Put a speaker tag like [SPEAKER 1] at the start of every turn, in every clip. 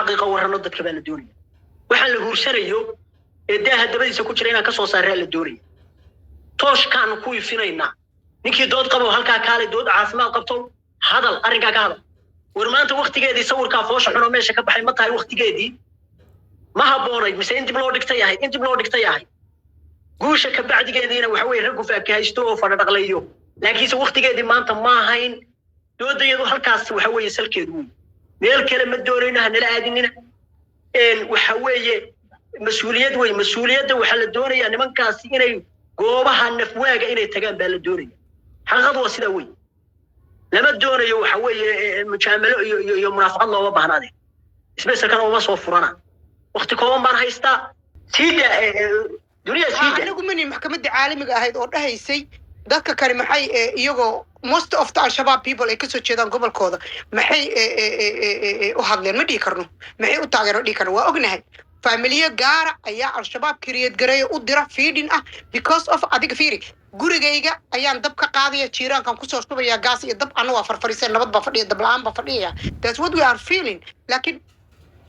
[SPEAKER 1] Xaqiiqo warrano dadka baa la doonaya. Waxaan la huursanayo ee daaha dabadiisa ku jira inaan kasoo saaraa la doonaya. Tooshkaanu ku ifinaynaa. Ninkii dood qabo, halkaa kaalay. Dood caafimaad qabto, hadal, arrinkaa ka hadal. War maanta waktigeedii sawirkaa foosha xunoo meesha ka baxay ma tahay? Waktigeedii ma habboonayd mise in dib loo dhigtay ahayd? In dib loo dhigtay ahayd. Guusha ka bacdigeediina waxa weye raggu faakahaysto oo fadhadhaqlayo, laakiinse waktigeedii maanta ma ahayn. Doodayadu halkaas waxa weeye salkeedu wey. Meel kale ma doonayno, ha nala aadinina. Waxa weeye mas-uuliyad wey. Mas-uuliyadda waxaa la doonayaa nimankaasi inay goobaha nafwaaga inay tagaan baa la doonaya. Xaqiiqadu waa sidaa wey. Lama doonayo waxa weeye mujaamalo iyo munaafaqad looma baahnaade. Isbeselkana uma soo furana. Wakti kooban baan haystaa. Siida duniya siida.
[SPEAKER 2] Anigu mani maxkamadda caalamiga ahayd oo dhahaysay dadka kale maxay iyagoo most of the Al-Shabaab people ay kasoo jeedaan gobolkooda, maxay u hadleen? Ma dhihi karno. Maxay u taageero? Dhihi karno. Waa ognahay, faamiliyo gaara ayaa Al-Shabaab create gareeya, u dira feeding ah, because of adiga fiiri, gurigayga ayaan dab ka qaadaya, jiiraankan kusoo shubaya gaas iyo dab, anna waa farfariiseen, nabad baa fadhiya, dab la-aan baa fadhiyaya. That's what we are feeling. Laakiin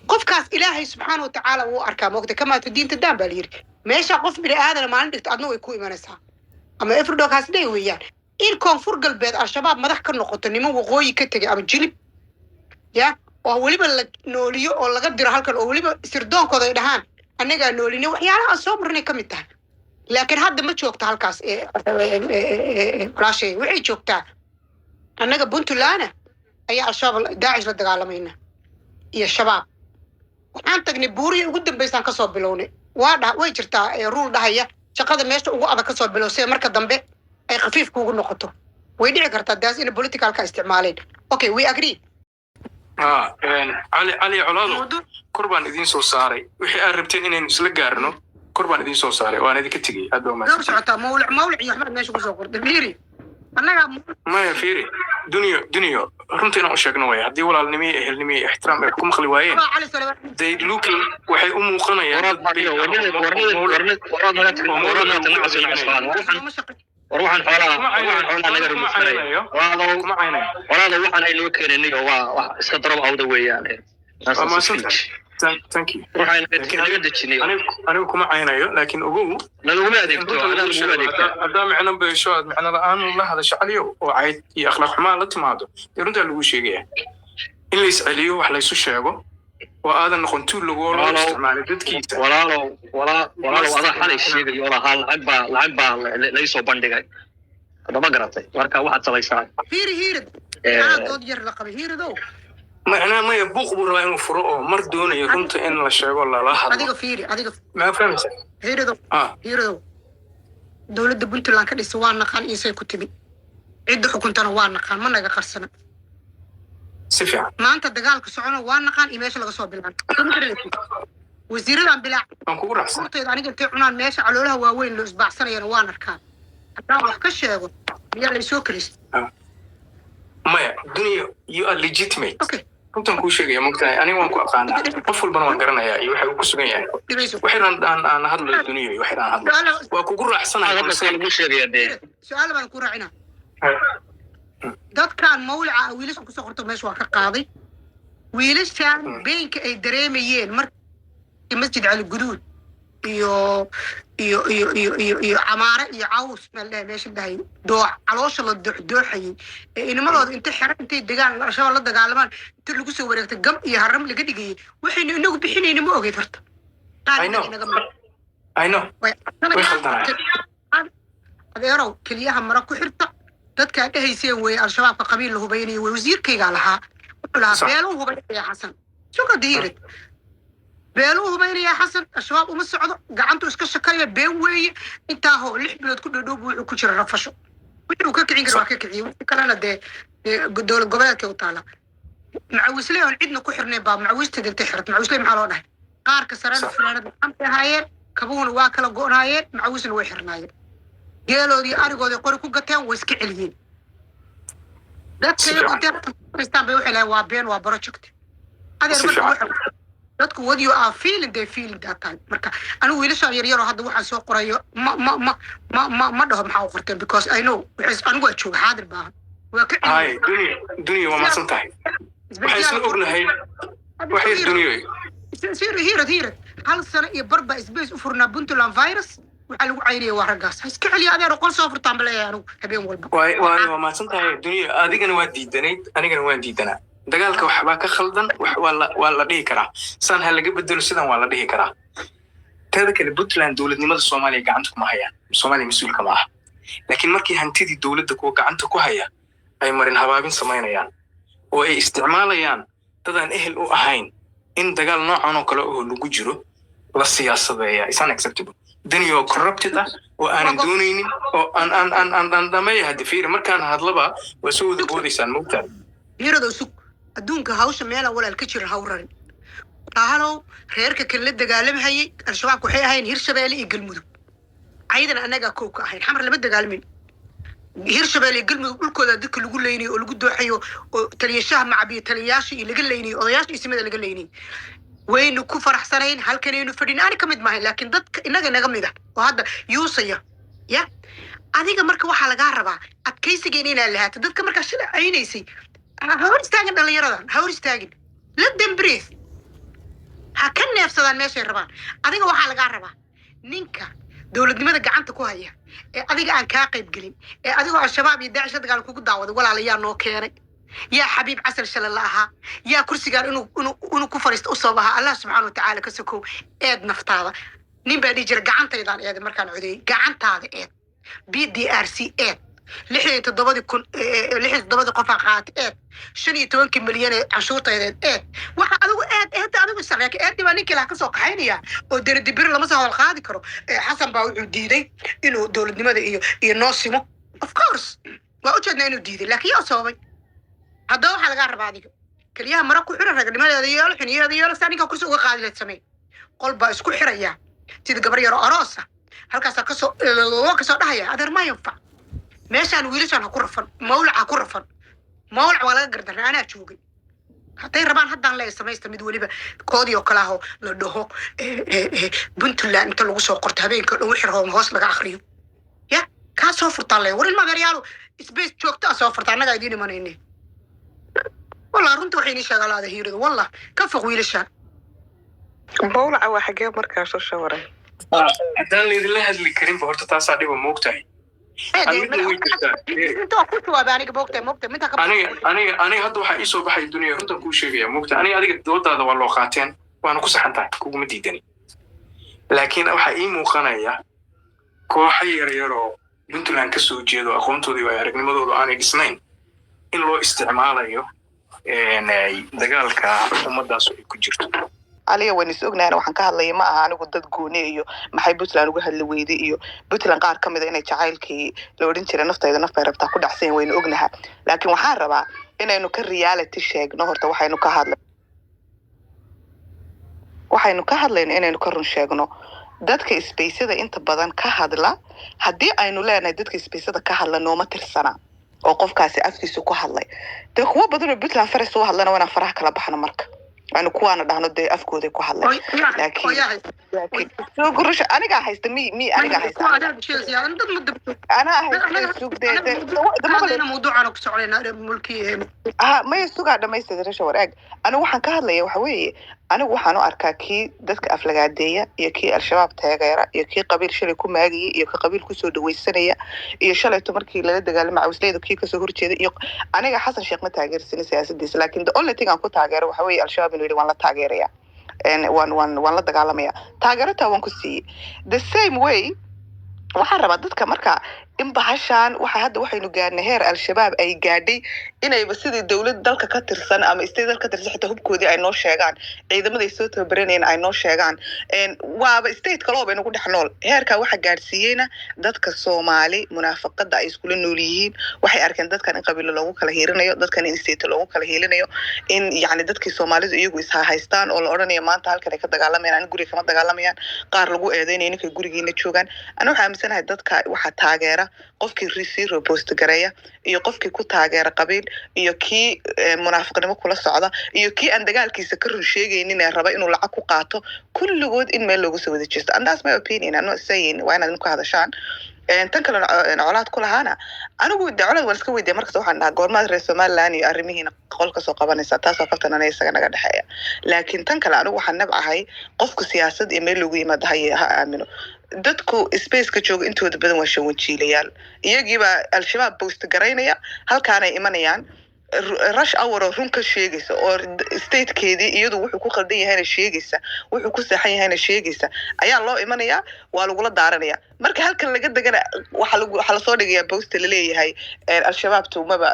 [SPEAKER 2] qofkaas Ilaahay subxaana wa tacaala wuu arkaa. Moogta, kamaa tudiin tudaan baa la yidhi. Meesha qof bini aadana maalin dhigto, adna way ku imanaysaa ama every dog has day weeyaan. In Koonfur Galbeed Al-Shabaab madax ka noqoto niman waqooyi ka tegay ama Jilib ya oo weliba la nooliyo oo laga diro halkan, oo weliba sirdoonkooda ay dhahaan annagaa nooline, waxyaalaha aan soo marnay ka mid tahay. Laakiin hadda ma joogto halkaas walaashay. Waxay joogtaa annaga Puntlandna ayaa Al-Shabaab, Daacish la dagaalamayna iyo Shabaab. Waxaan tagnay buurihii ugu dambaysaan kasoo bilownay. Waa dha way jirtaa rule dhahaya shaqada meesha ugu adag kasoo bilow si marka dambe ay khafiif kuugu noqoto. Way dhici kartaa daas inay politicalka isticmaaleen. Okay, we agree.
[SPEAKER 3] Cali, Cali Colaado, kor baan idiin soo saaray. Wixii aad rabteen inaynu isla gaarno kor baan idiin soo saaray, waan idinka tegey. Aad baa
[SPEAKER 2] Door
[SPEAKER 3] umahadsantihiin.
[SPEAKER 2] Socotaa mawlic, mawlic iyo waxbaad meesha kusoo qortay. Fiiri, annagaa
[SPEAKER 3] Maya, fiiri, Duniyo, Duniyo, runta inaan u sheegno way. Haddii walaalnimo iyo ehelnimo iyo ixtiraam ay ku maqli waayeen,
[SPEAKER 2] Waa Cali Saleebaan.
[SPEAKER 3] they looking, waxay u muuqanayaan dad been ah oo
[SPEAKER 2] Ma shaqe.
[SPEAKER 4] War waxaan xoolaha
[SPEAKER 3] Kuma
[SPEAKER 4] war waxaan xoolaha naga
[SPEAKER 3] kuma
[SPEAKER 4] rumaysanaya.
[SPEAKER 3] caynayo.
[SPEAKER 4] Walaalow,
[SPEAKER 3] Kuma caynayo.
[SPEAKER 4] walaalow, waxaan aynoo keeninayo waa wax iska darab awda weeyaan.
[SPEAKER 3] Waa mahadsantahay. Thank you.
[SPEAKER 4] Waxaan naga dejinay.
[SPEAKER 3] Anigu kuma caynayo, laakiin ogow
[SPEAKER 4] Naguma adeegto.
[SPEAKER 3] Runta
[SPEAKER 4] Anaa
[SPEAKER 3] lagu
[SPEAKER 4] naguma
[SPEAKER 3] sheego,
[SPEAKER 4] adeegtaa.
[SPEAKER 3] Haddaa micno beesho, aad micno la-aan la hadasho, Caliyow, oo cayd iyo akhlaaq xumaa la timaado, dee runtaa lagu sheegaya. In la isceliyo, wax laysu sheego, oo aadan noqon tuul lagoo loo
[SPEAKER 4] Walaalow.
[SPEAKER 3] isticmaalay dadkiisa.
[SPEAKER 4] Walaalow, walaalow, adaa xalay sheegayo oo lahaa lacag baa laysoo bandhigay. Hadda ma garatay? Marka waxaad samaysaa
[SPEAKER 2] Fiiri Hiirad, anaa dood yar la qabay, Hiiradow.
[SPEAKER 3] Macnaa maya, buuq buu rabaa inuu furo oo mar doonayo runta in la sheego, lala hadlo.
[SPEAKER 2] Adiga fiiri, adiga.
[SPEAKER 3] Maa fahmaysa?
[SPEAKER 2] Hiiradow.
[SPEAKER 3] Ah.
[SPEAKER 2] Hiiradow, dowladda Puntland ka dhisa waa naqaan, iisay ku timi, cidda xukuntana waa naqaan, ma naga qarsana.
[SPEAKER 3] Si fiican.
[SPEAKER 2] Maanta dagaalka socona waa naqaan iyo meesha laga soo bilaabay. Wasiiradan bilaa
[SPEAKER 3] Waan kugu raacsan.
[SPEAKER 2] Horteeda aniga intay cunaan meesha caloolaha waaweyn loo isbaacsanayana waan arkaa. Haddaan wax ka sheego, miyaa laysoo kelista?
[SPEAKER 3] Maya, Dunya, you are legitimate.
[SPEAKER 2] Okay.
[SPEAKER 3] Runtan kuu sheegaya, mogtahay, aniga waan ku aqaanaa, qof walbana waan garanayaa iyo waxa uu ku sugan yahay.
[SPEAKER 2] Dhibayso.
[SPEAKER 3] Waxay aan hadlayo, Duniyo, waxay aan hadlayo
[SPEAKER 2] Su-aal.
[SPEAKER 3] waa kugu raacsanahay.
[SPEAKER 4] Hadda
[SPEAKER 3] balse
[SPEAKER 4] lagu sheegaya dee.
[SPEAKER 2] Su-aal baan ku raacinaa. Dadkan mawlica ah, wiilashan kusoo qorto meesha waa ka qaaday. Wiilashan beenka ay dareemayeen markii Masjid Cali Guduud iyo Camaare iyo Caws meel dhehe, meesha dhahay doox, caloosha la dooxdooxayay ee inamadooda inta xero intay degaan Al-Shabaab la dagaalamaan, inta lagu soo wareegtay gam iyo haram laga dhigayay, waxaynu inagu bixinayna ma ogeyd horta? Qaar
[SPEAKER 3] I know.
[SPEAKER 2] inaga inaga
[SPEAKER 3] I know.
[SPEAKER 2] Way
[SPEAKER 3] Way khaldanaayeen.
[SPEAKER 2] Adeerow, keliyaha mara ku xirta dadkaa dhehayseen weeye. Al-Shabaabka qabiil la hubaynayo wey. Wasiirkaygaa lahaa, wuxuu lahaa beeluu hubaynaya Xasan suka dihirid, beeluu hubaynayaa Xasan. Al-Shabaab uma socdo, gacantu iska shakaraya, been weeye. Intaahoo 6 bilood ku dhodhow buu wuxuu ku jira rafasho. Wixii uu ka kicin kara waa ka kiciyey, wixii kalena dee dowlad goboleedkay u taala. Macawisley oon cidna ku xirnayn baa macawisteeda intay xirat. Macawisley maxaa loo dhahay? Qaarka sarena funaanad gacantay ahaayeen, kabuhuna waa kala go'naayeen, macawisna way xirnaayeen, geeloodii arigoodii qori ku gateen, way iska celiyeen. Dadka iyagu intay haystaan bay waxay lahayn waa been, waa project, adeer.
[SPEAKER 3] Si
[SPEAKER 2] Marka
[SPEAKER 3] fiican.
[SPEAKER 2] Dadku what you are feeling, they feeling that time. Marka anigu wiilashaan yar yaroo hadda waxaan soo qorayo ma dhaho maxaa u qorteen, because I know anigu waa jooga, xaadir baahan, waa ka
[SPEAKER 3] Hay.
[SPEAKER 2] celiyeen.
[SPEAKER 3] Dunya, Dunya, waa mahadsan tahay. Waxaan isla ognahay Wax yar, Duniyoy.
[SPEAKER 2] Hiirad, Hiirad, hal sano iyo bar baa space u furnaa Puntland virus. Waxaa lagu caynaya waa raggaas. Ha iska celiya, adeer, qol soo furtaan baleeyahay anigu habeen walba.
[SPEAKER 3] Waay, waa mahadsan tahay, Duniya. Adigana waa diidanayd, anigana waan diidanaa. Dagaalka waxbaa ka khaldan, wax waa la dhihi karaa, saan ha laga bedelo, sidan waa la dhihi karaa. Teeda kale, Puntland dowladnimada Soomaaliya gacanta kuma hayaan, Soomaaliya mas-uulka ma aha. Laakiin markii hantidii dowladda kuwa gacanta ku haya ay marin habaabin samaynayaan oo ay isticmaalayaan dadaan ehel u ahayn in dagaal noocan oo kale oo lagu jiro la siyaasadeeya, is unacceptable. Dani oo corrupted ah oo aanan doonaynin oo aan dhameeya. Hadda fiiri, markaan hadlaba waa soo wada boodaysaan, mogtahay?
[SPEAKER 2] Hiirado, sug. Adduunka hawsha meelaan walaal ka jirin haw rarin. Walaalow, reerka kan la dagaalamhayay Al-Shabaabka waxay ahayn Hirshabeelle iyo Galmudug. Ayadana annagaa kow ka ahayn. Xamar lama dagaalamin. Hirshabeelle iyo Galmudug dhulkooda dadka lagu leynayo oo lagu dooxayo oo taliyashaha macabiyo, taliyayaasha iyo laga leynayo, odayaasha iyo simada laga leynayay, waynu ku faraxsanayn. Halkanaynu fadhin, ani ka mid maahayn, laakiin dadka innaga naga mid ah oo hadda yuusaya ya adiga. Marka waxaa lagaa rabaa adkaysigeena inaad lahaato. Dadka markaa shalay caynaysay ha hor istaagin dhallinyaradan, ha hor istaagin. Let them breathe, ha ka neefsadaan meeshay rabaan. Adiga waxaa lagaa rabaa ninka dowladnimada gacanta ku haya ee adiga aan kaa qayb gelin, ee adigoo Al-Shabaab iyo Daacish la dagaal kugu daawaday. Walaalayaa, noo keenay yaa Xabiib Casal shale la ahaa, yaa kursigaan inuu ku fariisto u sabab ahaa? Allah subxaana watacaala ka sokow, eed naftaada. Nin baa dhihi jira, gacantaydaan eeday markaan codeeyey. Gacantaada eed, PDRC eed, 67-dii kun, 67-dii qofaa qaatay eed, 15-kii milyan ee canshuurtaydeed eed. Waxa adigu eed, eedda adigu sareeka eeddii baa ninkii laha kasoo qaxaynaya oo deradibiro lama soo hadal qaadi karo. Xasan baa wuxuu diiday inuu dowladnimada iyo noo simo. Of course, waa ujeednaa inuu diiday, laakiin yaa sababay? Haddaba waxaa lagaa rabaa adiga keliyaha mara ku xira, ragnimadeeda yeelo, xiniyaheeda yeelo, saa ninkaa kursi uga qaadi lahayd samee. Qol baa isku xiraya sida gabar yaro aroosa, halkaasaa kasoo dhahaya. Adeer, ma yanfac meeshaan. Wiilashaan ha ku rafan, mawlac ha ku rafan. Mawlac waa laga gardarra, anaa joogay. Hadday rabaan haddaan leeya samaysta mid weliba koodii oo kale ahoo la dhaho Puntland inta lagu soo qorto, habeenka dhan wixii rabo hoos laga akriyo, ya kaa soo furtaan leeya. War ilma adeeryaalo, space joogta ah soo furta, annagaa idiin imanayne. Wallah, runta waxay inii sheegaa laada. Hiirada, wallah, ka foq wiilashaan.
[SPEAKER 5] Mawlaca waa xagee markaa soo shawaray?
[SPEAKER 3] Haddaan laydinla hadli karinba, horta taasaa dhiba, moogtahay? Aniga way jirtaa.
[SPEAKER 2] Inta waa ku jawaabay aniga, moogtahay, moogtahay mintaa ka.
[SPEAKER 3] Aniga hadda waxaa iisoo baxay, Duniya, runtan kuu sheegaya, moogta, aniga adiga doodaada waa loo qaateen, waana ku saxan tahay, kuguma diidani. Laakiin waxaa ii muuqanaya kooxo yar yar oo Puntland ka soo jeedo, aqoontooda iyo aragnimadoodu aanay dhisnayn, in loo isticmaalayo dagaalka ummaddaas ay ku jirto.
[SPEAKER 5] Aliya, waan is ognahan. Waxaan ka hadlaya ma aha anigu dad gooni iyo maxay Puntland uga hadli weyday iyo Puntland qaar ka mida inay jacaylkii la odhan jiray naftayda naf bay rabtaa ku dhacsan, waynu ognaha. Laakiin waxaan rabaa inaynu ka reality sheegno. Horta waxaynu ka hadlayno inaynu ka run sheegno. Dadka spaceyada inta badan ka hadla, haddii aynu leenahay dadka spaceyada ka hadla nooma tirsana oo qofkaasi afkiisu ku hadlay, dee kuwo badan oo Puntland faris u hadlana waa inaan faraha kala baxno. Marka aynu kuwaana dhahno dee afkooday ku hadlay, laakiin soo gurasho anigaa haysta, mi anigaa haysta, anaa haysta, sugdee. Ha, maya, sugaa dhamaystir rasha. War eeg, anigu waxaan ka hadlaya waxa weeye, anigu waxaan u arkaa kii dadka aflagaadeeya iyo kii Al-Shabaab taageera iyo kii qabiil shalay ku maagaya iyo kii qabiil kusoo dhawaysanaya iyo shalayto markii lala dagaalama cawsleyda kii kasoo horjeeda. Iyo aniga Xasan Sheekh ma taageersanin siyaasadiisa, laakiin the only thing aan ku taageero waxa weeye Al-Shabaab inuu yidhi waan la taageeraya, waan la dagaalamaya. Taageerataa waan ku siiyey. The same way waxaan rabaa dadka marka in bahashaan waxa hadda waxaynu gaadhnay heer Al-Shabaab ay gaadhay inayba sidii dowlad dalka ka tirsan ama state dalka ka tirsan, xitaa hubkoodii ay noo sheegaan, ciidamaday soo tababaranayeen ay noo sheegaan, waaba state kalooba inagu dhex nool. Heerkaa waxa gaadhsiiyeyna dadka Soomaali munaafaqada ay iskula nool yihiin. Waxay arkeen dadkan in qabiilo loogu kala hiirinayo, dadkan in state loogu kala hiilinayo, in yacni dadkii Soomaalidu iyagu is haystaan oo la odhanayo maanta halkan ay ka dagaalamayaan, ani guriga kama dagaalamayaan, qaar lagu eedeynayo ninkay gurigiina joogaan. Ani waxaa aaminsanahay dadka waxaa taageera qofkii sii repost gareeya iyo qofkii ku taageera qabiil iyo kii munaafiqnimo kula socda iyo kii aan dagaalkiisa ka run sheegaynin ee raba inuu lacag ku qaato, kulligood in meel looga soo wada jeesto. And that's my opinion. I'm not saying waa inaad ku hadashaan. Tan kalena colaad ku lahaana, anigu de colaad waan iska weydiya markasta. Waxaan dhahaa, goormaad reer Somaliland iyo arrimihiina qol kasoo qabanaysa? Taasoo kaftan aniga isaga naga dhexeeya. Laakiin tan kale, anigu waxaan nabcahay qofku siyaasad iyo meel loogu yimaado ha aamino. Dadku spaceka jooga intooda badan waa shawanjiilayaal, iyagiibaa Al-Shabaab post garaynaya, halkaanay imanayaan. Rush hour oo run ka sheegaysa oo statekeedii iyadu wuxuu ku qaldan yahayna sheegaysa, wuxuu ku seexan yahayna sheegaysa ayaa loo imanayaa, waa lagula daaranaya. Marka halkan laga degana waxaa lasoo dhigayaa post laleeyahay Al-Shabaabtu maba,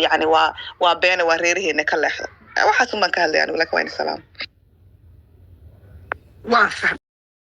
[SPEAKER 5] yani waa beena, waa reeraheena ka leexda. Waxaas un baan ka hadlaya anigu, lakin waa in salaam.
[SPEAKER 2] Waan fahmay.